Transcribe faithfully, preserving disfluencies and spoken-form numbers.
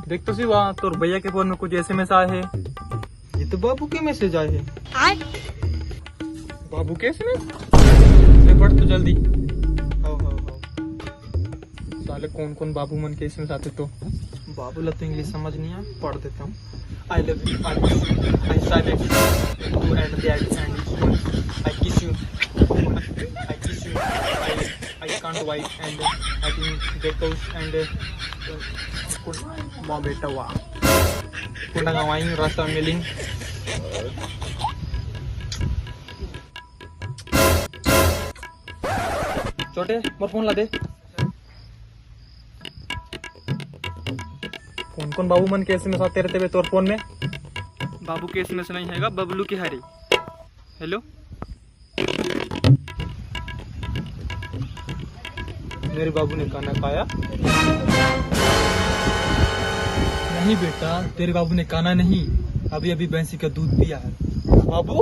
देख तो शिवा, तोर भैया के फोन में कुछ एसएमएस आए हे। ये तो बाबू के मैसेज आए हे। बाबू के एसएमएस? ले पढ़ तो जल्दी। हो, हो, हो। साले कौन कौन बाबू मन के एसएमएस आथे तो। बाबू ला तो इंग्लिश समझ नहीं आए, पढ़ देता हूँ। I love you, I miss you, I silence you and that and I kiss you, I kiss you, I, I can't wait and I think that goes and माँ बेटा वाह। कुंडा गवाई रास्ता मिलिंग। छोटे, मोर फोन ला दे। कौन कौन बाबू मन के एसएमएस आते रहते बे तोर फोन में? बाबू के एसएमएस नहीं हैगा, बबलू के हरे। हेलो। मेरे बाबू ने खाना खाया? नहीं बेटा, तेरे बाबू ने खाना नहीं, अभी अभी भैंसी का दूध पिया है। बाबू।